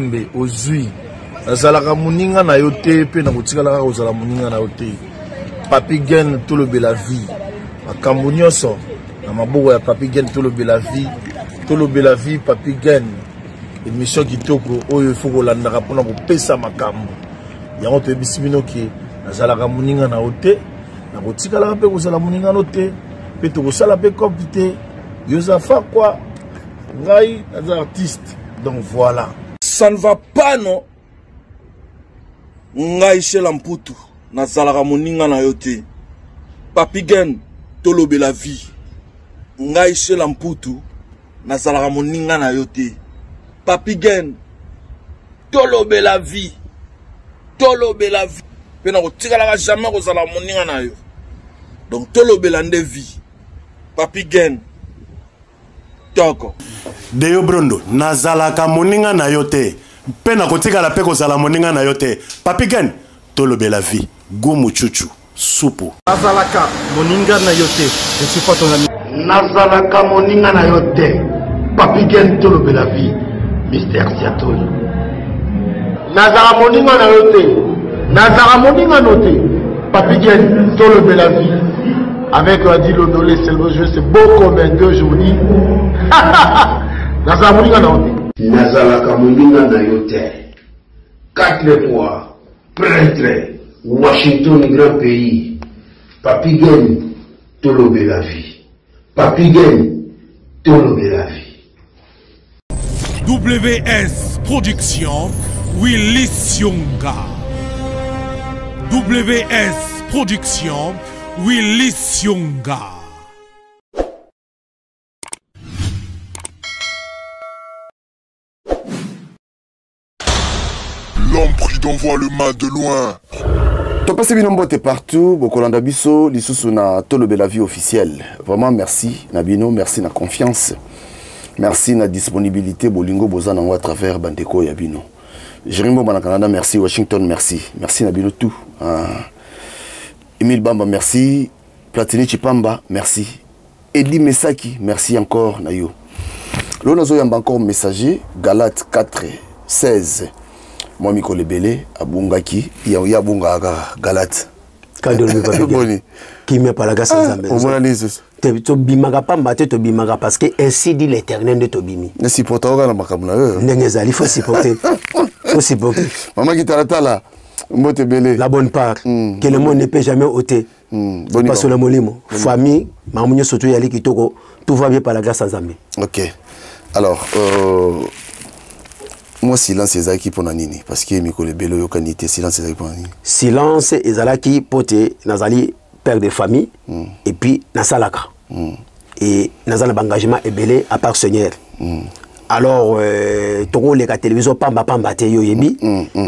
Malembe ozui. Nazalaka moninga na yo te mpe nakotikala kaka kozala moninga na yo te. Papi Gen tolobela vie. Makambo nyonso na maboko ya Papi Gen tolobela vie. Tolobela vie Papi Gen. Emission kitoko oyo il faut kolandaka mpona kopesa makambo. Yango toyebisi bino ke nazalaka moninga na yo te, nakotikalaka mpe kozala moninga no te, mpe tokosala mpe cope te. Yo oza fakwa, ngai naza artiste. Donc voilà. Ça ne va pas non. Ngai Shela Mputu nazalaka moninga na yo te. Papi Gen tolobela vie. Ngai Shela Mputu nazalaka moninga na yo te. Papi Gen tolobela vie. Tolobela vie. Pe nakotikalaka jamais kozala moninga na yo. Donc tolobela nde vie. Papi Gen toko. Deo Brondo, nazalaka moninga na yo te mpe nakotikala mpe kozala moninga na yo te. Papi Gen, tolobela vie. Gumu chuchu, supu. Nazalaka moninga na yo te. Je suis pas ton ami. Nazalaka moninga na yo te. Papi Gen, tolobela vie. Mister Siatoli. Nazalaka moninga na yo te. Nazalaka moninga no te. Papi Gen, tolobela vie. Avec Adi Londolé, c'est le jeu, c'est beau comme un deux jours. Nazalaka moninga na yo te. Nazalaka moninga na yo te. Quatre fois, prêtre, Washington grand pays. Papi Gen, tolobela vie. Papi Gen, tolobela vie. WS Production, Willy Sionga. WS Production, Willy Sionga. L'homme prudent voit le mal de loin. Topesi bino mbote partout bokolanda biso lisusu na tolobela vie officielle. Vraiment merci na bino, merci na confiance, merci na disponibilité bolingo boza nango à travers bandeko ya bino. Jérémy Bomba na Canada, merci. Washington, merci. Merci na bino tout. Emile Bamba, merci. Platini Chipamba, merci. Eddie Mesaki, merci encore na yo. Lelo nazoyamba encore messager Galate 4 16. Mwa mikolo ebele abungaki, ya abungaka kaka Galate. Kadi olobi papi Boni. Kimia par la grâce ya Nzambe. Omona nini lisusu? Te, tobimaka pamba te, tobimaka parce que ainsi dit l'Éternel nde tobimi. Na supporta kaka na makambo na yo. Ndenge ezali, faut supporter. Faut supporter. Mama Kitalatala, mbote ebele. La bonne part que le monde ne peut jamais ôter. Boni Pasola ba. molimo, famille, makambo nyonso to yali kitoko, tout va bien par la grâce ya Nzambe. Ok. Alors, moi silence ezalaki mpona nini? Parce que mikolo ebele oyokani te, silence ezalaki mpona nini? Silence ezalaki mpo te nazali père de famille et puis nasalaka. Et naza na ba engagement ebele à part Seigneur. Alors tokoleka télévision pamba pamba te yo yebi.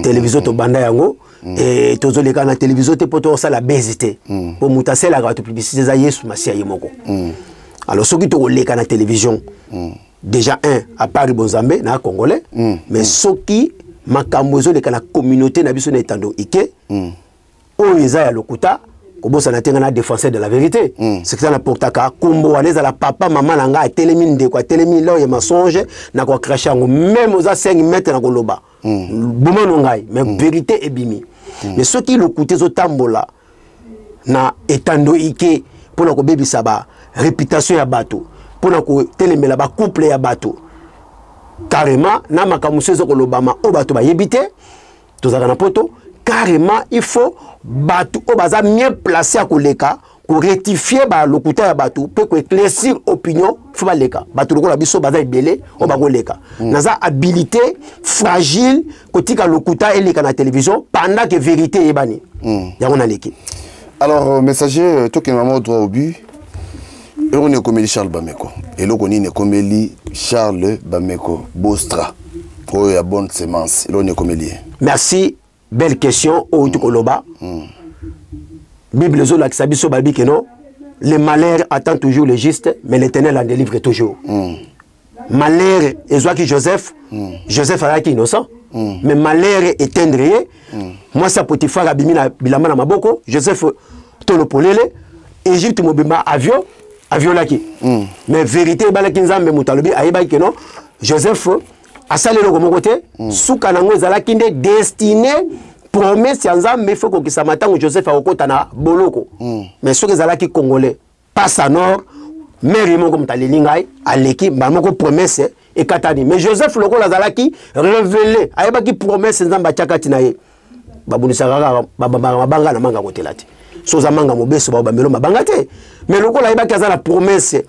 Télévision tobanda yango. Et tozoleka na télévision te po tosala base te. Po moto asalaka bato publicité eza Yesu Masiya ye moko. Alors soki tokoleka na télévision, déjà un, à part Bonzambe, na Congolais, mais soki makambo ezoleka na communauté na biso na etando ike, oyo eza ya lokuta, kobosana te nga na défenseur de la vérité. C'est que ça na portaka kombo wana ezala papa mama na nga atelemi ndeko atelemi lors ya mensonge na ko cracher yango même oza 5 mètres na koloba. Boma no ngai, mais vérité ebimi. Mais soki lokuta ezotambola na etando ike mpona kobebisa ba réputation ya bato, mpona kotelemela ba couple ya bato, carrément na makambo mosusu eza kolobama oyo bato bayebi te, tozalaka na poto, carrément il faut bato oyo baza mieux placé ya koleka korectifier ba lokuta ya bato mpe koéclaircir opinion, faut baleka. Bato lokola biso baza ebele oyo bakoleka. Naza habilité fragile kotika lokuta eleka na télévision pendant que vérité eyebani. Yango naleki. Alors, messager, tokende vraiment droit au but. Eloko nini ekomeli Charles Bameko? Eloko nini ekomeli Charles Bameko Bostra oyo ya bonne semence? Eloko nini ekomeli ye? Merci, belle question oyo tukoloba. Bible ezolakisa biso babi ke non, le malheur attend toujours le juste, mais l'Éternel en délivre toujours. Malheur ezwaki Joseph, Joseph azalaki innocent, mais malheur éteindre ye. Mwasi ya Potiphar abimi na bilamba na maboko, Joseph tolo polele, Égypte mobimba avion aviolaki. Mais vérité ebalaki Nzambe, moto alobi ayebaki ke non, Joseph Asali eloko moko te. Suka nango ezalaki nde destiné promesse ya Nzambe fo ekokisama ntango Joseph akokota na boloko. Mais soki ezalaki Congolais, passe nord, mare ye moko moto aleli ngai, aleki mbala moko, promesse ekatani. Mais Joseph, lokola azalaki révélé, ayebaki promesse Nzambe atia kati na ye. Babunisaka kaka, babambaka mabanga na manga kotela te. So oza manga mobeso, babambelo mabanga te. Mais lokola ayebaki aza na promesse,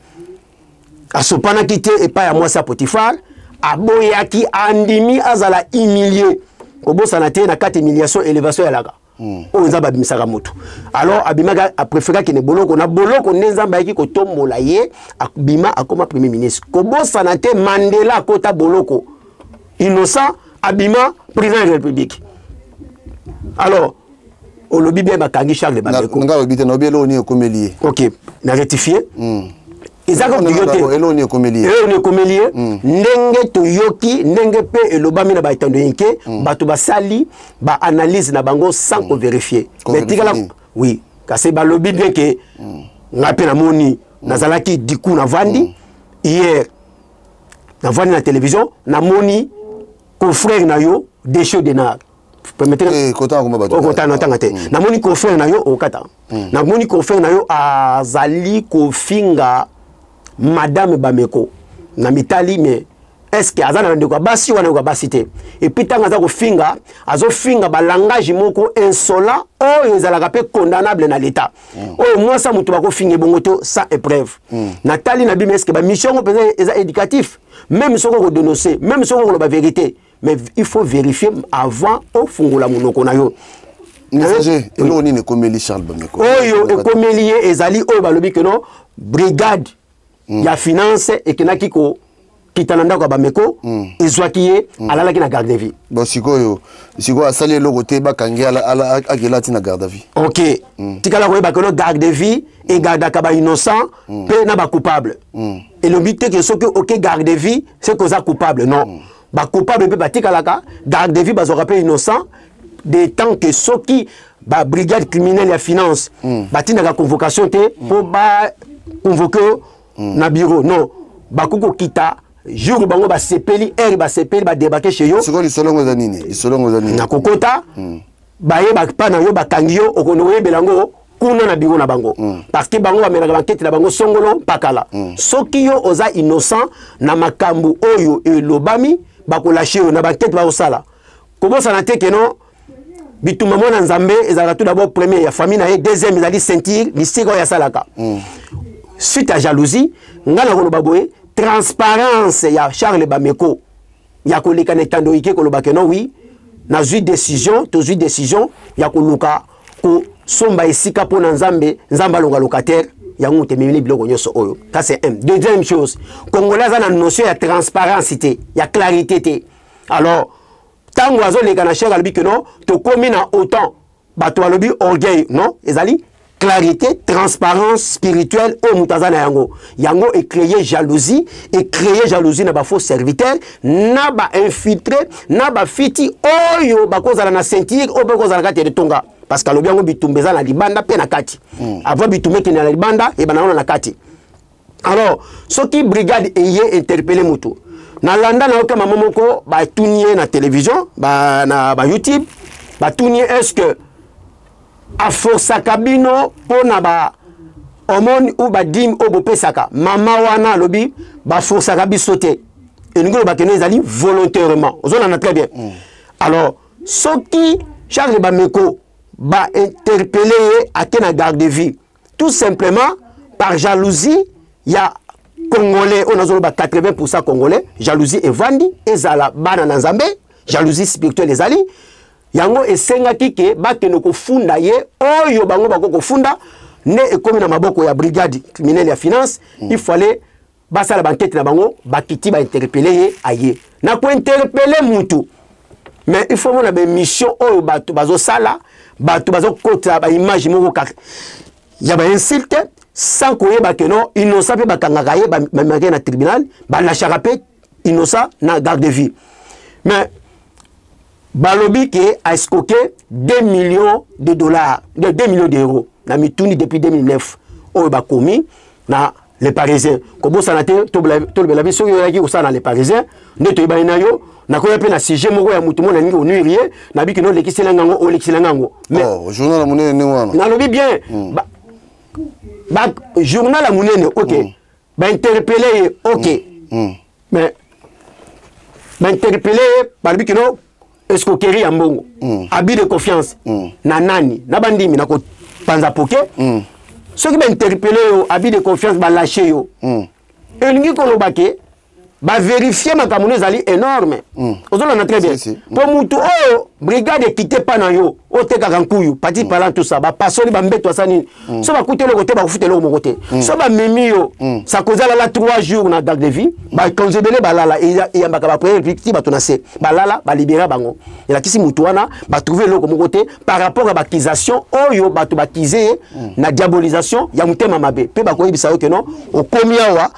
asopanaki te epai ya mwasi ya Potifar, aboyaki, andimi azala humilie. Kobosana te, na kati humiliation, élévation elaka. Oyo Nzambe abimisaka motu. Alors abimaki, apréféré akende boloko. Na boloko nde Nzambe ayaki kotombola ye, abima, akoma premier ministre. Kobosana te, Mandela akota boloko innocent, abima président de la République. Alors olobi bien, bakangi Charles Bameko. Nga olobi te, naobi eloko nini ekomeli ye. Ok, na rectifie. Eza kaka yo te. Eloko nini ekomeli ye? Eloko nini ekomeli ye? Ndenge toyoki, ndenge mpe elobami na baetando yinke, bato basali baanalyse na bango sans kovérifier. Mais tikala, oui, kasi balobi bien ke ngai mpe namoni, nazalaki diku, navandi hier, navandi na télévision, namoni confrère na yo Desho Denar. Okotanga. Natanga te. Namoni confrère na yo, okata, namoni confrère na yo azali kofinga madame Bameko na mitali. Mais est ce que aza na bandeko ya basi wana? Yoka basi te. Et puis ntango aza kofinga, azofinga balangage moko insolent oyo ezalaka mpe condamnable na l'État. Oyo mwasi ya moto bakofinga ebongo to sans épreuve. Natali na bimi, est ce que bamission yango mpenza eza éducatif? Même soki okodénonce, même soki okoloba vérité, mais il faut vérifier avant ofungola monoko na yo. Messager, eloko nini ekomeli Charles Bameko? Oyo ekomeli ye ezali oyo balobi ke non, brigade ya finance ekendaki kokita na ndako ya Bameko, ezwaki ye, alalaki na garde vie. Bon, sikoyo asali eloko te, bakangi, akela ti na garde à vue. Ok. Tikala koyeba ke no, garde vie egardaka bainnocent mpe na bacoupable. Elobi te ke soki oke garde vie, c'est que oza coupable. Non, bacoupable mpe batikalaka garde vie, bazwaka mpe innocent de tant que soki babrigade criminelle ya finance batindaka convocation te mpo baconvoke na bureau. Non, bakoki kokita jour bango basepeli, heure basepeli, badébarquer chez yo. Sikoyo lisolongo eza nini? Lisolongo eza nini? Na kokota, baye pa na yo, bakangi yo, okondi koyebela yango kuna na biro na bango, parce que bango bamelaka bankete na bango songolo mpakala. Soki yo oza innocent na makambo oyo elobami, bakolâcher yo na bankete bakosala. Kobosana te ke non, bitumba mwana Nzambe ezalaka tout d'abord premier ya famille na ye, deuxième ezali ceinture mystique oyo asalaka suite à jalousie. Ngai na koloba boye, transparence ya Charles Bameko ya koleka na etando ike koloba ke non, oui, nazwi décision, tozwi décision ya koluka kosomba esika mpo na Nzambe, Nzambe alonga locataire yango, moto ememeli biloko nyonso oyo. Ça, c'est un. Deuxième chose, Congolais aza na notion ya transparence te, ya clarité te. Alors ntango azoleka na chaire, alobi ke non, tokómi na autant, bato balobi orgueil. Non, ezali clarité, transparence spirituelle oyo moto aza na yango. Yango ecréer jalousie, ecréer jalousie na bafaux serviteur, na bainfiltré, na bafiti oyo bakozala na ceinture, oyo mpe kozala kati ya litonga, parce que alobi yango, bitumba eza na libanda mpe na kati. Avant bitumba ekende na libanda, ebanda wana na kati. Alors soki brigade eye interpelle moto, nalanda, nayoka mama moko batuni ye na télévision, na bayoutube, batuni ye: est ce que aforsaka bino mpo na ba aumône ou badîme oyo bopesaka? Mama wana alobi baforsaka biso te, elingi oloba keno ezali volontairement. Ozolanda très bien. Alors soki Charles Bameko bainterpelle ye, ake na garde vie, tout simplement par jalousie ya Congolais oyo nazoloba 80 Congolais, jalousie evandi, ezala bana na Nzambe, jalousie spirituelle ezali. Yango esengaki ke bakende kofunda ye. Oyo bango bako kofunda nde ekomi na maboko ya brigade criminelle ya finance. Il fallait basala bankete na bango, bakiti, bainterpelle ye, aye na kointerpeller mutu. Mais il faut mona baémission oyo bato bazosala, bato bazokota baimage moko kaka ya bainsulte, sans koyeba ke non, innocent mpe bakangaka ye, bamemaka ye na tribunal, balâchaka mpe innocent na garde vie. Mais balobi ke aescroqué 2 millions de dollars, 2 millions d'euros na mituni depuis 2009 oyo bakomi na Le Parisien. Kobosana te, tolobela biso soki oyaki kosala na Le Parisien, nde toyebani na yo. Nakoya mpe na sujet moko ya motu moko nalingi konuire ye, nabiki no olekisela nga yango, olekisela nga yango. Mais oh, journal ya monene ndenge wana. Nalobi bien, ba journal ya monene, ok. Ba interpeller ye, ok. Mais ba interpeller ye, balobi kino escroquerie ya mbongo, abus de confiance na nani, na bandimi na kopanza poke. Soki ba interpeller yo abus de confiance, ba lâcher yo. Elingi koloba ke ba vérifier makambo no ezali énorme. Ozolanda très bien. Po mutu oyo brigade ekite pa na yo, otekaka nkuyu, pati parlant tout ça, ba pasoli ba mbeto asa nini. So bakuti eloko te, bakofuta eloko moko te. So bamemi yo, ça cause lala 3 jours na garde de vie, ba konzi ebele balala, eyambaka ba première victime bato na se. Balala, ba libérer bango. Elakisi mutu wana, ba trouver eloko moko te par rapport à ba accusation oyo bato ba accuser ye na diabolisation ya motema mabe. Pe bakoyebisa yo ke non, okomi awa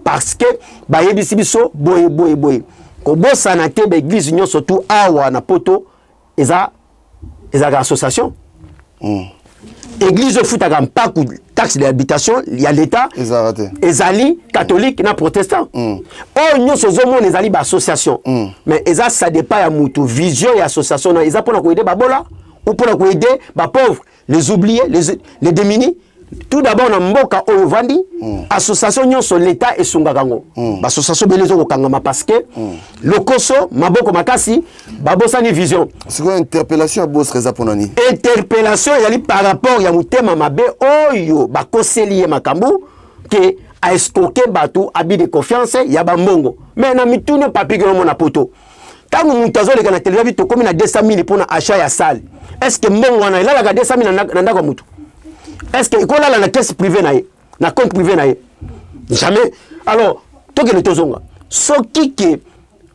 parce que bayebisi biso boye boye boye. Kobosana te ba église nyonso tout awa na poto eza ezalaka association. Église ofutaka mpaku taxe de habitation ya l'État ezali catholique na protestant. Oyo nyonso ozomona ezali ba association. Mais eza ça dépend ya mutu, vision ya association na eza mpona koaider babola ou mpona koaider ba pauvres, les oubliés, les démunis. Tout d'abord na mboka oyo ovandi, association nyonso l'État esungaka yango. Ba association ebele ezokokangama parce que lokoso, maboko makasi, babosani vision. Sikoyo interpellation ya Bostra eza mpona nini? Interpellation ezali par rapport ya motema mabe oyo bakoseli ye makambo ke a escroquer bato, abus de confiance ya bambongo. Mais na mituni papi ke omona poto, ntango moto azoleka na télévision, tokomi na 200 000 mpona achat ya salle, est ce que mbongo wana elalaka 200 000 na ndako ya motu? Est ce que ekolala na caisse privée na ye, na compte privé na ye? Jamais. Alors tokende tozonga, soki ke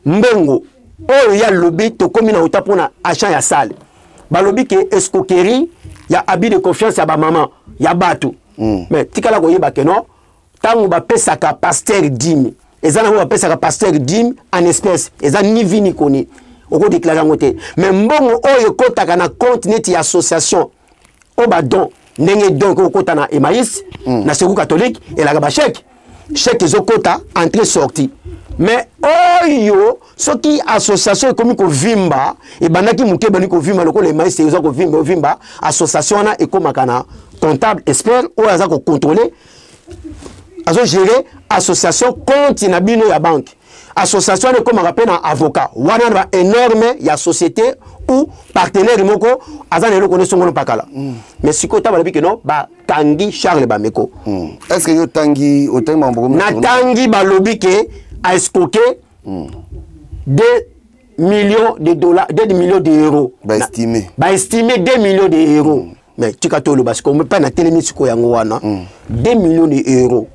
mbongo oyo ya lobi tokomi na ota mpona achat ya salle, balobi ke escroquerie ya abus de confiance ya bamama ya bato. Mais tikala koyeba ke non, ntango bapesaka pasteur dîme, eza nango bapesaka pasteur dîme en espèce, eza ni vu ni connu, okodéclarer yango te. Mais mbongo oyo ekɔtaka na compte neti ya association oyo badon, ndenge don ekokota na Emmaüs, na Secours catholique, elaka bachèque, chèque ezokota entrée sortie. Mais oyo soki association ekomi kovimba, ebandaki moke, ebandi kovimba lokola Emmaüs eza kovimba, ovimba, association wana ekomaka na comptable expert oyo aza kocontrôler, azogérer association, compte na bino ya banque. Association wana ekomaka mpe na avocat wana na baénorme ya société ou partenaire moko aza na eloko nde songolo mpakala. Mais sikoyo ta balobi ke non, bakangi Charles Bameko. Est ce que yo otangi, otangi makambo? Natangi, balobi ke aescroquer 2 millions de dollars, 2 millions d'euros. Baestime. Baestime 2 millions d'euros. Mais tika toloba sikoyo mpe natelemi sikoyo yango wana, 2 millions d'euros,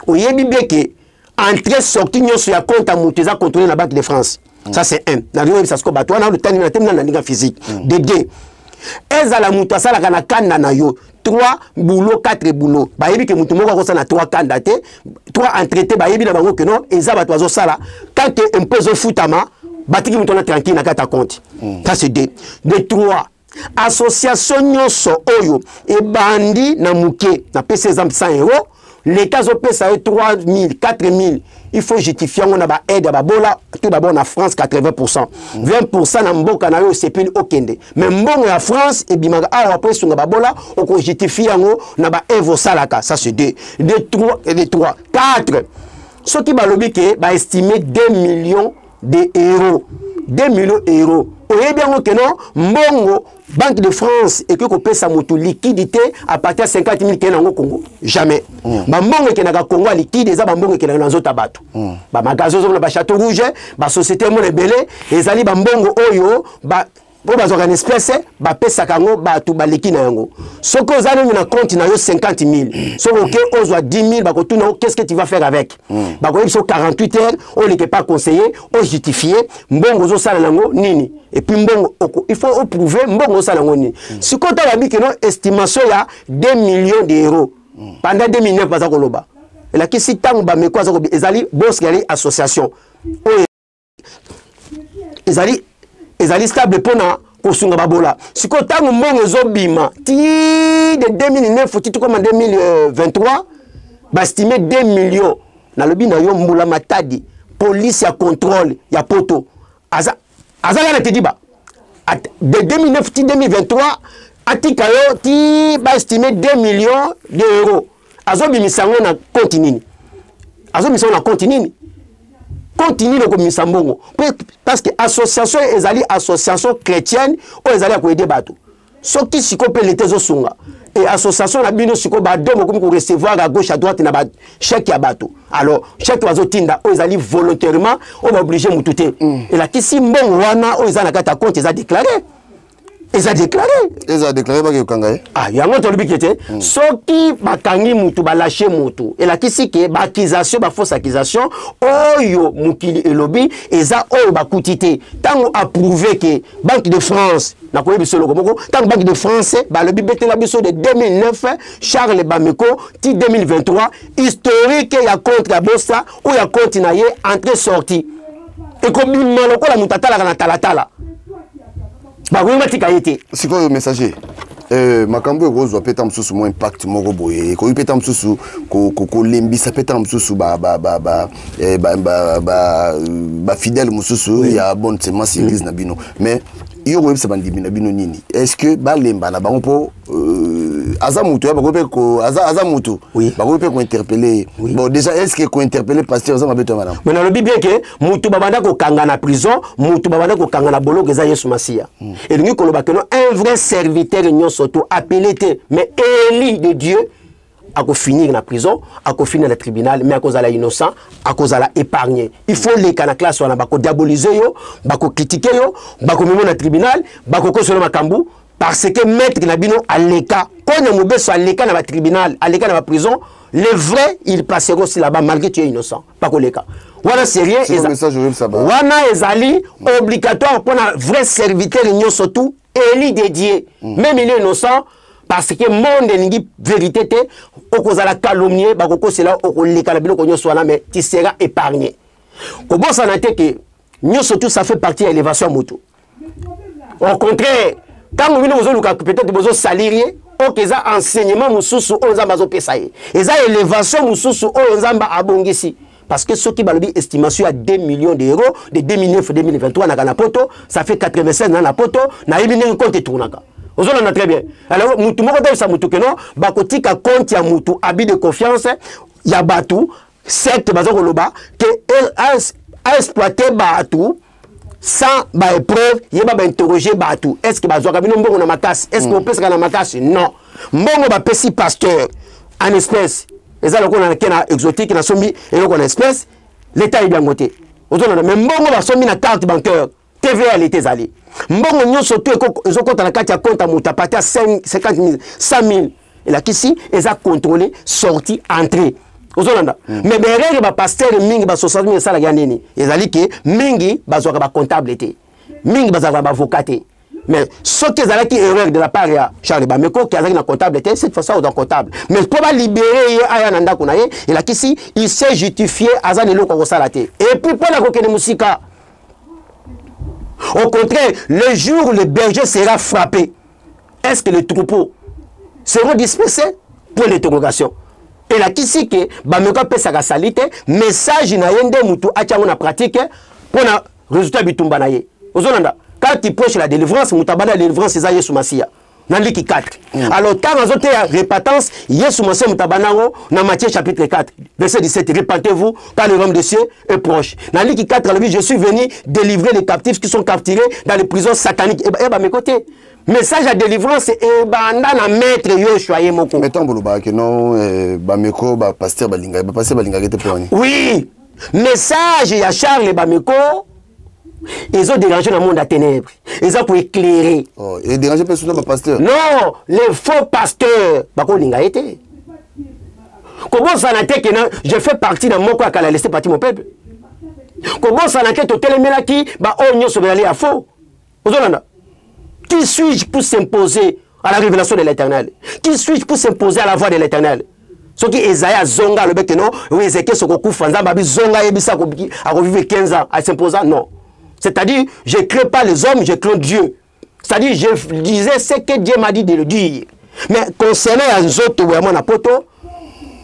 oyebi bien ke entrée sortie nyonso ya compte ya moto eza contrôlé na Banque de France. Ça c'est un. Nalingi oyebisa sikoyo bato wana lotani na temi na ndinga physique de deux, ezala moto asalaka na kanda na yo 3 boulot, 4 boulot, bayebi ke moto moko akosala na 3 kanda te, 3 entrée te. Bayebi na bango ke non, eza bato bazosala. Tant ke impôt ezofutama, batiki moto wana tranquille na kati ya compte. Ça c'est deux. De trois, association nyonso oyo ebandi na moke, napesi exemple 100 euro, l'État azopesa yo 3000, 4000, il faut justifier yango na baaide ya babola. Tout d'abord na France 80, 20 na mboka na yo osepeli okende. Mais mbongo ya France ebimaka awa po esunga babola, okojustifie yango na baeve osalaka. Ça c'est deux. De trois, de trois, quatre, soki balobi ke baestime 2 millions de euros, 2 millions d'euros, oyebi yango ke non, mbongo Banque de France ekoki kopesa moto liquidité à partir ya 50 000 kende yango Congo jamais. Bambongo ekendaka Congo ya liquide eza bambongo ekendaka na nzoto ya bato, bamagasin ozomona, bachâteau rouge, basociété mona ebele, ezali bambongo oyo ba oyo bazwaka na espèce, bapesaka yango bato baleki na yango. Soki oza nini na compte na yo 50 000, soki oke ozwa 10 000, bakotuna yo: qu'est ce que tu vas faire avec? Bakoyebi so 48 heures oleke pas conseiller, ojustifie mbongo ozosala nango nini. Et puis mbongo il faut oprouver mbongo osala yango nini. Sikoyo ntango babi keno estimation ya 2 millions d'euros pendant 2009, baza koloba, elakisi ntango Bameko aza ezali boske, ezali association oyo ezali stable mpona kosunga babola. Sikoyo ntango mbongo ezobima ti de 2009 ti tokoma 2023, Baestime 2 millions. Nalobi na yo, mbula matadi, police ya contrôle ya poto aza azalaka na tediba de 2009 ti 2023, atika yo ti baestime 2 millions d'euros. Azobimisa yango na compte nini? Azobimisa yango na compte nini? Compte nini okobimisa mbongo? Parce que association ezali association chrétienne oyo ezali ya koyede bato. Soki sikoyo mpe leta ezosunga e association na bino, sikoyo badom okomi korecevoir à gauche, à droite na bachèque ya bato. Alors chèque bazotinda oyo ezali volontairement, oyo baoblige motu te. Elakisi mbongo wana oyo eza na kati ya compte eza déclaré, eza déclaré. Eza déclaré, baki kokanga ye. Ah, yango tolobi ke te. Soki bakangi mutu, balâcher mutu, elakisi ke baaccusation, bafausse accusation oyo mokili elobi eza oyo bakuti te. Ntango approuvé ke Banque de France, nakoyebi biso eloko moko, ntango Banque de France balobi betela biso de 2009 Charles Bameko ti 2023, historique ya compte ya bosa oyo ya compte na ye, entrée sortie ekobima lokola moto atalaka na talatala, bakoki batika ye te. Sikoyo messager, makambo ekozwa mpe ta mosusu mwa impact moko boye, ekoki mpe ta mosusu kolembisa mpe ta mosusu bafidèle mosusu ya Bonne Semence, église na bino. Mais yo koyebisa bandimi na bino nini? Est ce que balemba na bango mpo aza motu ya bakoki mpe aza motu bakoki mpe kointerpeller ye? Bon, déjà, est ce que kointerpeller pasteur eza mabe to ya malamu? Mais nalobi bien ke motu babanda kokanga na prison, motu babanda kokanga na boloko eza Yesu Masiya. Elingi koloba keno un vrai serviteur nyonso to appelé te, mais élu de Dieu, akofinir na prison, akofinir na tribunal, mais akozala innocent, akozala épargné. Il faut leka na classe wana, bakodiaboliser yo, bakocritiquer yo, bakomema na tribunal, bakokosola makambo, parce que maître na bino aleka konya mobeso, aleka na batribunal, aleka na baprison. Les vrais, ils passeront aussi là-bas malgré tu es innocent. Bakoleka wana sérieux. Wana ezali obligatoire mpona vrai serviteur nyonso tout élu de Dieu. Même il est innocent, parce que monde elingi vérité te. Okozala calomnier, bakokosela, okoleka na biloko nyonso wana, mais tu seras épargné. Kobosana te ke nyonso tout, ça fait partie ya élévation ya moto. Au contraire, ntango bino bozoluka peut-être bozosalir ye, oyo eza enseignement mosusu oyo Nzambe azopesa ye, eza élévation mosusu oyo Nzambe abongisi. Parce que soki balobi estimation ya 2 millions d'euros de 2009 2023 naka na poto, ça fait 96 na poto, nayebi ndenge compte etournaka. Ozolanda très bien. Alors mutu moko toyebisa mutu ke non, bakotika compte ya mutu, abus de confiance ya bato, secte baza koloba ke aexploite bato sans baépreuve. Yeba bainterroger bato: est ce que bazwaka bino mbongo na makasi? Est ce que bopesaka na makasi? Non. Mbongo bapesi pasteur en espèce eza lokola nake na exotique, nasombi eloko na espèce, leta ayebi yango te. Ozolanda? Mais mbongo basombi na carte bancaire, TVA leta ezali. Mbongo nyonso to ezokɔta na kati ya compte ya moto à partir ya 50 000, 100 000, elakisi eza contrôlé, sortie, entrée. Ozolanda? Mais baerreur bapasteur mingi, ba 60 000 esalaka ya nini? Ezali ke mingi bazwaka bacomptable te, mingi bazalaka baavocat te. Mais soki ezalaki erreur de la part ya Charles Bameko ki azalaki na comptable te, cette fois oza comptable, mais mpo balibérer ye aya na ndako na ye, elakisi il s'est justifié, aza na eloko akosala te. Et puis mpo na kokende mosika, au contraire, le jour où le berger sera frappé, est-ce que les troupeaux seront dispersés? Point d'interrogation. Elakisi ke Bameko apesaka sali te. Message na ye nde mutu atia yango na pratique mpona résultat bitumba na ye. Ozolanda? Quand tu prêches la délivrance, moto abanda délivrance eza Yesu Masiya na Liki 4. Alors ntango azoteya repentance, Yesu Masiya moto abanda yango na Matthieu chapitre 4 verset 17: "Repentez-vous, car le royaume des cieux est proche." Na Liki 4 alobi: "Je suis venu délivrer les captifs qui sont capturés dans les prisons sataniques." E Bameko te. Message ya délivrance ebanda na maître Yoshua ye moko. Mais ntango bolobaka ke non, Bameko, bapasteur balingaki, bapasteur balingaki te, mpo wani? Oui, message ya Charles Bameko ezodéranger na monde ya ténèbre, eza koéclairer. Oh, edéranger mpe suna bapasteur? Non, les faux pasteurs bakolinga ye te. Kobosana te ke je fais partie na moko ya kala, laisse partir mon peuple. Kobosana te, totelemelaki baoyo nyonso bazali ya faux. Ozolanda? Qui suis-je pour s'imposer à la révélation de l'Éternel? Qui suis-je pour s'imposer à la voix de l'Éternel? Soki Esaïe azonga, alobi ke non, oui, Ézéchiel sokokufa, Nzambe abi zonga ayebisa akovivre 15 ans, as'imposa? Non. C'est-à-dire, je crains pas les hommes, je crains Dieu. C'est-à-dire, je disais ce que Dieu m'a dit de le dire. Mais concernant ya nzoto ya mwana poto,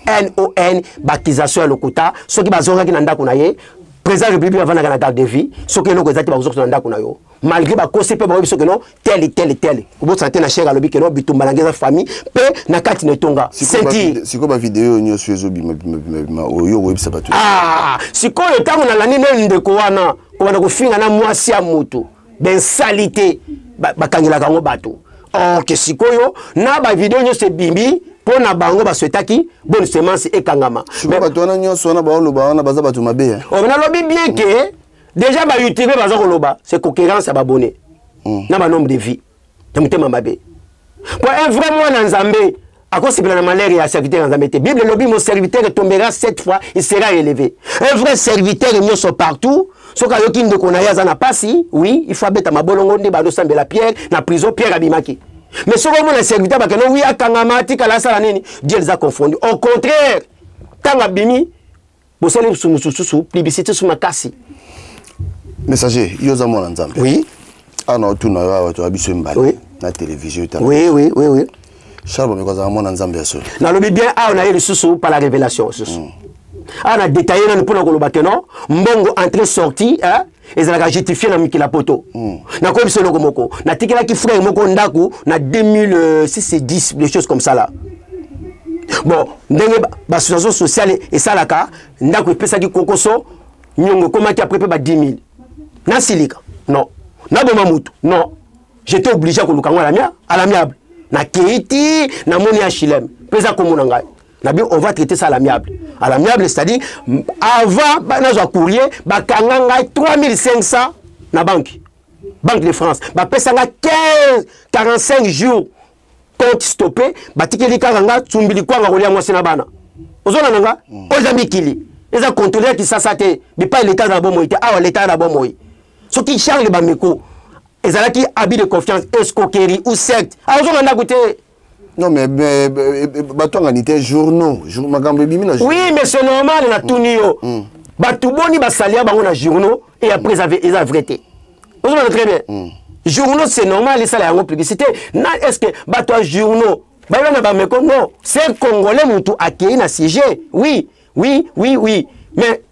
Non, baccusation ya lokuta. Soki bazongaki na ndako na ye, président république avandaka na garde de vie, soki eloko eza te, bakozokisa na ndako na yo, malgré bakosi mpe baoyebi soki no tel tel tel. Kobosana te na chere alobi ke no bitumba na ngai eza famille mpe na kati na etonga ceinture. Sikoyo bavideo nyonso ezobimabimabima oyo okoyebisa bato? Ah, sikoyo ntango nalandi nde ndeko wana kobanda kofinga na mwasi ya motu bensali te, bakangelaka yango bato. Or ke sikoyo na bavideo nyonso ebimi mpo na bango baswetaki bonne semence ekangama. Sikoyo bato wana nyonso wana baoloba wana baza bato mabe? Oh, nalobi bien ke déjà bayoutube baza koloba, c'est concurrence ya babone na banombre de vie ya motema mabe. Po un vrai mwana Nzambe akosepela na malheur ya serviteur ya Nzambe te. Bible elobi: "Mon serviteur tombera sept fois, il sera élevé." Un vrai serviteur nyonso partout, soki ayoki ndeko na ye aza na pasi, oui, il faut abeta mabolongo nde bazosambela Pierre na prison, Pierre abimaki. Mais soki omona serviteur bakende, oui, akangama, atikala, asala nini, Dieu les a confondu. Au contraire, ntango abimi, bosali mosusu publicité su makasi. Messager, yo oza mwana Nzambe. Oui. Awa na otuna yo, awa toya biso mibale na télévision etala. Oui. Charles Bameko azala mwana Nzambe ya solo? Nalobi bien, awa na ye lisusu par la révélation lisusu, awa na détaillé nanu mpona koloba ke non, mbongo entrée sortie, hein, ezalaka justifié na mikili ya poto. Nakoyebisa eloko moko: natikelaki frère moko ndako na 2006 et 10, des choses comme ça là. Bon, ndenge baassociation sociale esalaka, ndako epesaki kokoso, niongo ekomaki après mpe ba 10 000. Nasilika? Non. Naboma mutu? Non. J'étais obligé koluka yango à l'amiable. Nakei ti namoni HLM mpe eza komona ngai nabi, on va traiter ça à l'amiable. À l'amiable, c'est-à-dire avant nazwa courrier, bakanga ngai 3500 na banque, Banque de France. Bapesa nga 15 45 jours, compte stoppé. Batikeli kaka nga tsumbili kwanga kolia mwasi na bana. Ozolanda nga? Oyo eza mikili, eza contrôle ya Kisasa te, bipai leta aza na bomoi te. Awa leta na bomoi. Soki Charles Bameko ezalaki abus de confiance, escroquerie ou secte, azonga ndako te. Non, mais bato angani te, journaux, makambo ebimi na Oui, mais c'est normal. Natuni yo, bato boni basalia bango na journaux et après eza vrai te? Ozomona très bien, journaux, c'est normal esala yango publicité. Na est ce que bato ya journaux bayeba na Bameko? Non, c'est congolais. Mutu akei na sujet, oui, mais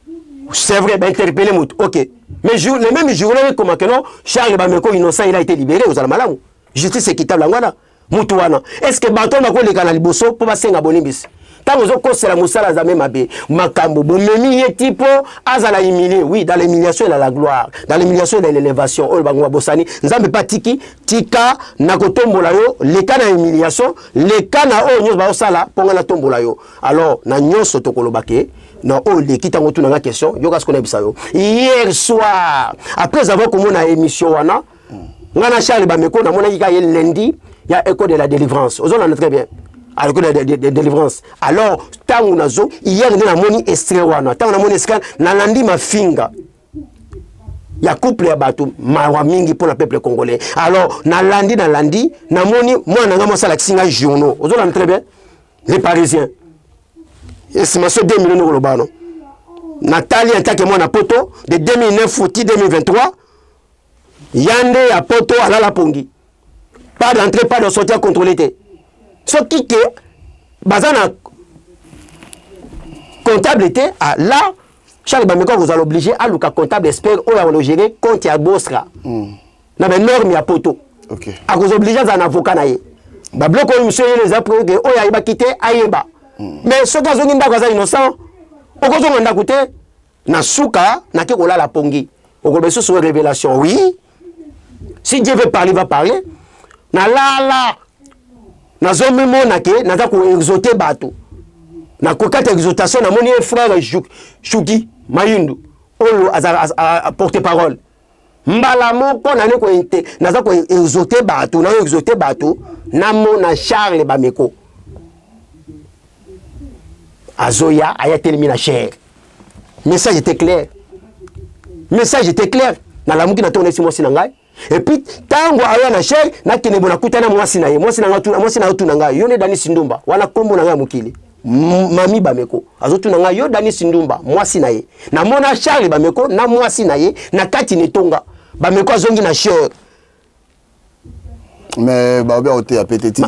c'est vrai, bainterpellé mutu, ok, mais jour, le même journaux ekoma ke non, Charles Bameko innocent, il a été libéré. Ozala malamu, justice équitable yango wana. Mutu wana, est ce que bato wana bakoleka na liboso mpo basenga bolimbisi? Ntango ozokosela mosala Nzambe mabe, makambo bomemi ye ti mpo azala humilie. Oui, dans l'humiliation il a la gloire, dans l'humiliation il a l'élévation. Oyo bango babosani, Nzambe mpe atiki tika na kotombola yo. Leka na humiliation, leka na oyo nyonso baosala mpo ngai natombola yo. Alors na nyonso tokoloba ke na oyo leki ntango otunanga question, yoka siko nayebisa yo. Hier soir, après avoir komona émission wana, ngai na Charles Bameko namonaki kaka ye lundi ya École de la délivrance. Ozolanda très bien, à l'école de délivrance. Alors ntango nazo hier nde namoni extrait wana. Ntango namoni extrait, nalandi mafinga ya couple ya bato, mawa mingi mpo na peuple congolais. Alors nalandi, namoni mwana na ngai mwasi alakisi ngai journaux. Ozolanda très bien, Les Parisiens, estimation 2 millions koloba no. Natali en tant que mwana poto de 2009 ti 2023, ya nde ya poto alala pongi, pas d'entrée, pas de sortie à contrôler te. Soki ke baza na comptable te, ah, là Charles Bameko akozala obligé aluka comptable expert oyo akologere compte ya Bostra na banorme ya poto. Akozala obligé azala na avocat na ye. Babiloko oyo mosu eyele eza ke oyo ayebaki te ayeba. Mais soki azongi ndako, aza innocent, okozonga ndako te. Na suka nake kolala pongi, okoloba lisusu révélation. Oui, si Dieu veut parler, va parler. Nalala, nazomimona ke naza koexote bato. Na kokata exhortation, namoni ye frère Shuki Mayundu oyo aza porte parole. Mbala moko nani naza koexote bato, nazo exote bato, namona Charles Bameko azoya, aya telemi na chaire. Message était clair, message était clair. Nalamuki na ntongo, nayebisi mwasi na ngai. Et puis ntango aya na chaire, nakende bo nakutana mwasi na ye. Mwasi na ngai, mwasi na otuna ngai: "Yo nde Dani Sindumba wana?" Nkombo na ngai ya mokili, Mami Bameko, azotuna ngai: "Yo Dani Sindumba?" Mwasi na ye, namona Charles Bameko na mwasi na ye na kati na etonga. Bameko azongi na chaire. Mais baobi aoteya pe te ti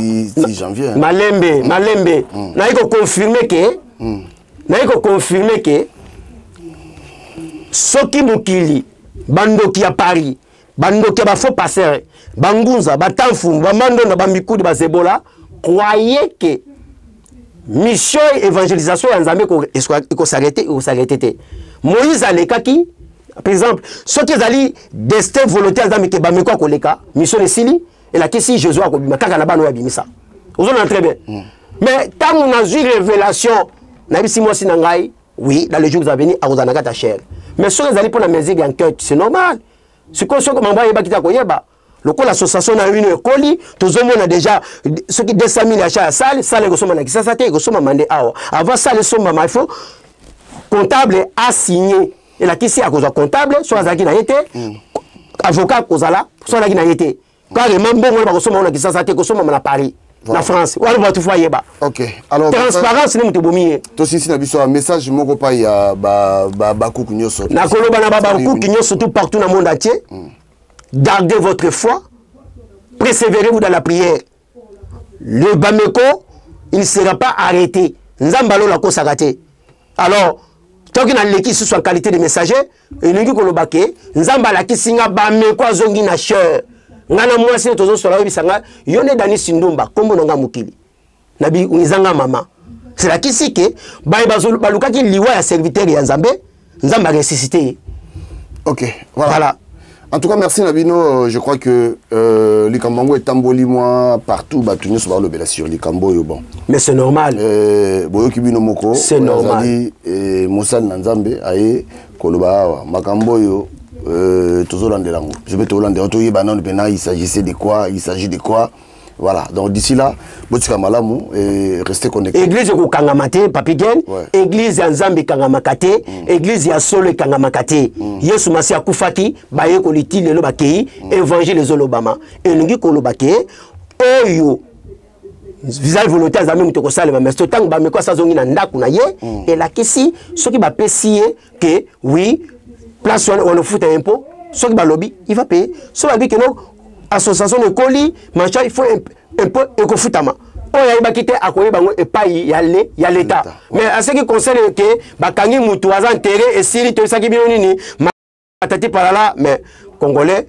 janvier. Malembe malembe, nayi koconfirme ke Naye koconfirme ke soki mokili, bandoki ya Paris, bandoki ya bafaux passeur, bangunza, batamfumu, bamandonda, bamikudi, bazebola, croyez que mission évangélisation ya Nzambe ekosarrete, ekosarrete te. Moïse alekaki. Par exemple, soki ezali destin, volonté ya Nzambe ke bameko akoleka, mission esili, elakisi Jésus akobima kaka na bana oyo abimisa. Ozolanda très bien. Mais ntango nazwi révélation, nayebisi mwasi na ngai, oui, dans les jours à venir akozala na kati ya chair. Mais soki ezali mpo na mesure ya enquête, c'est normal. Sikoyo soki mambo ayebaki te, akoyeba lokola association na bino ekoli. Tozomona déjà soki 200 000 achat ya salle, salle ekosomba na Kisasa te, ekosombama nde awa. Avant salle esombama, il faut comptable asigné. Elakisi akozwa comptable soki azalaki na ye te, avocat akozala soki azalaki na ye te. Carrément, mbongo wana bakosomba ngo na Kisasa te, ekosombama na Paris, na France. Wana bato fo ayeba. Ok, alors transparence nde moto ebomi ye. Tosilisi na biso message moko pai ya bakuku nyonso. Nakoloba na babakuki nyonso tout partout na monde entier, gardez votre foi, persévérez-vous dans la prière. Le Bameko, il ne sera pas arrêté. Nzambe alola akosaka te. Alors soki naleki lisusu en qualité de messager, elingi koloba ke Nzambe alakisi nga Bameko azongi na chair. Nga na mwasi nde tozosola, oyebisa nga yo nde Danisi Ndumba, nkombo na nga mokili nabi ezanga mama. Selakisi ke baye balukaki liwa ya serviteur ya Nzambe, Nzambe aressuscité ye. Ok, voilà. Voilà. En tout cas, merci Nabino. Je crois que likambo yango etamboli mwa partout, bato nyonso balobela sur likambo oyo. Bon. Mais c'est normal. Boyoki bino moko. C'est normal. Azali mosali na Nzambe aye koloba awa makambo oyo, tozolandela yango. Je vais tolandela, toyeba nano mpena il s'agissait de quoi, il s'agit de quoi. Voilà, donc d'ici là, botika malamu et restez connectés. Église ekokangama te, Papi Gen. Église ya Nzambe ekangamaka te. Église ya solo ekangamaka te. Yesu Masi akufaki, bayekoli ti lelo bakei, évangile ezolobama. Elingi koloba ke oyo vis-à-vis volonté ya Nzambe moto ekosalema. Mais ntango bameko asa azongi na ndako na ye, elakisi soki bapesi ye ke oui, place wana wana ofuta impôt, soki balobi, il va payer. Soki balobi ke non, association ekoli, machin, il faut impôt ekofutama. Oyo ayebaki te akoyeba yango epai ya le ya l'État. Mais à ce qui concerne ke bakangi mutu aza enterré, esili. Toyebisaki bino nini, matati palala. Mais Congolais,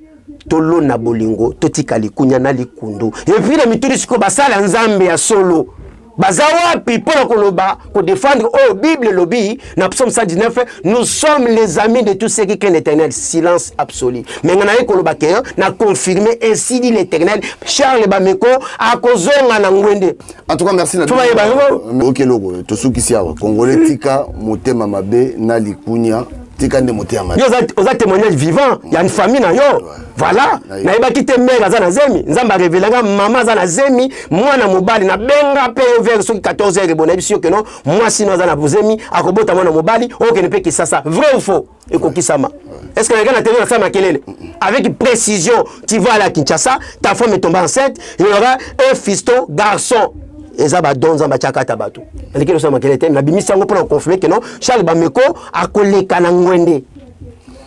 tolona bolingo, totika likunya na likundu. Et puis na mituni sikoyo, basala Nzambe ya solo baza wapi mpona koloba, kodéfendre oyo Bible elobi na Psaume 119: "Nous sommes les amis de tous ceux qui craignent l'Éternel"? Silence absolu. Mais nga naye koloba ke na confirmé, ainsi dit l'Éternel, Charles Bameko akozonga na ngwende. En tout cas, merci na Faut bayeba yango. Ok, eloko tosukisi awa: Congolais, tika motema mabe na likunya, tika nde motema mabe. Yo oza témoignage vivant ya une famille na yo. Voilà, nayebaki te mare aza na zemi. Nzambe arevelanga mama aza na zemi, mwana mobali. Nabenga mpe yo vers soki 14 heures ebo, nayebisi yo keno mwasi no aza na zemi, akobota mwana mobali, okende mpe Kisasa. Vrai ou faux? Ekokisama. Est ce que naleka na télé, nasala makelele avec précision? Tu vas aller à Kinshasa, ta femme est tombée enceinte, il y aura un fiston garçon. Eza badon Nzambe atiaka ata bato. Naleki nosala makelele te, nabimisi yango mpona koconfirme ke non, Charles Bameko akoleka na ngwende,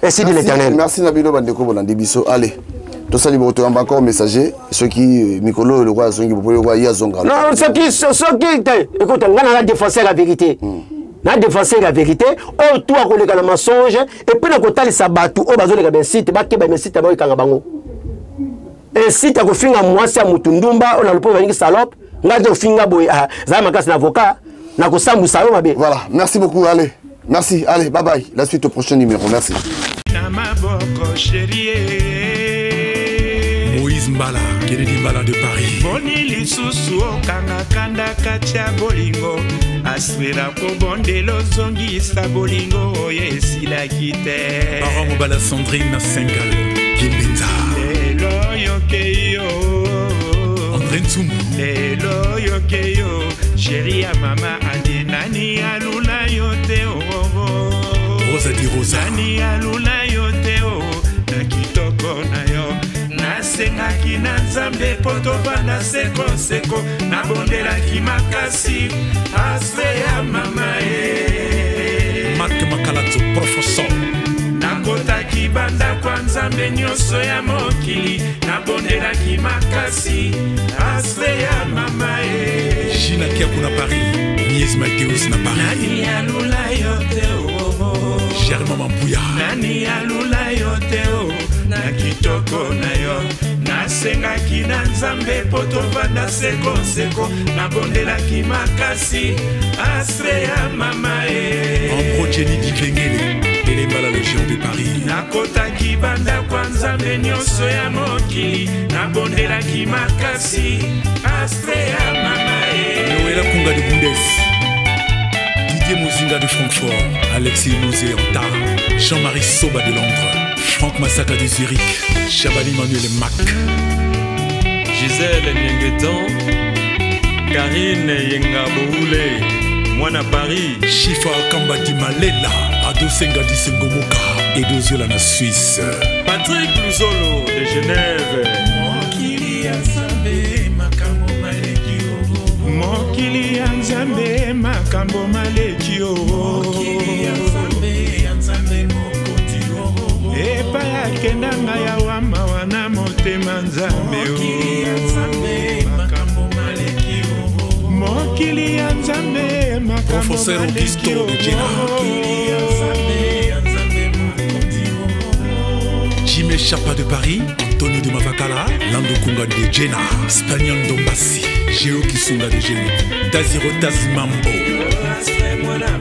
ainsi dit l'Éternel. Merci na bino bandeko bolandi biso. Allez, tosali bongo, toyamba encore messager soki mikolo oyo lokola azongi bopo, lokola ye azonga. Non, soki te, écoute, ngai naza défenseur ya vérité, na défenseur ya vérité. Oyo tu akoleka na mensonge, et puis na kotalisa bato oyo bazoleka bainsite, bakeba, bainsite baoyekanga bango. Insite ya kofinga mwasi ya motu ndumba, oyo na lopo balingi salope, ngai te ofinga boye, ah, zala makasi na avocat na kosambwisa yo mabe. Voilà, merci beaucoup. Allez, merci. Allez, bye bye, la suite au prochain numéro. Merci. Na maboko, chérie. Moïse Mbala, Kennedy Mbala de Paris. Boni lisusu okanga kanda kati ya bolingo, aswela kobondela ozongisa bolingo oyo esilaki te. Parent Mobala Sandrine Sengal, Kimbenza. Lelo oyoke yo. André Ntsumbu. Lelo oyoke yo, chéri ya mama andi, nani alula yo te oo? Rosa di Rosa. Nani alula yo te o na kitoko na yo? Nasengaki na Nzambe mpo tovanda sekoseko, nabondelaki makasi ase ya mama ye. Marc Makalato, professeur. Nakotaki bandako ya Nzambe nyonso ya mokili, nabondelaki makasi ase ya mama ye. Gina Kiakou na Paris. Agnès Mateus na Paris. Nani alula yo te oh. Germain Mampuya. Nani alula yo te oh. Na kitoko na yo nasengaki na nzambe mpo tovanda sekoseko nabondelaki makasi astre ya mama e Ambrogeni Dikengele Elemba la Légion de Paris. Nakotaki bandako ya nzambe nyonso ya mokili nabondelaki makasi astre ya mama e Noëlla Kunga de Bundes. Didier Mozinga de Francfort. Alexis Mosé Anta. Jean-Marie Soba de Londres. Franck Massaka de Zurich. Chabani Manuel Mac. Gisèle Niengetan, Karine Yenga Boule, mwana Paris. Shifa Kamba di Malela. Ado Senga di Sengomoka. Edo Zola na Suisse. Patrick Luzolo de Genève. Mokili ya nzambe makambo maleki o mokili ya nzambe makambo maleki o mokili ya nzambe ya nzambe mokonzi o epai akenda ngai awa mawa na motema nzambe o mokili ya nzambe makambo maleki o mokili ya nzambe makambo Professeur maleki Augusto o de Jena. mokili ya nzambe ya nzambe mokonzi o Jimé Chapa de Paris, Antonio de Mavakala, Lando Kunga de Jena, Spagnol Dombassi, Géo Kisunga de Genève, Daziro Tazimambo. Astre mwana.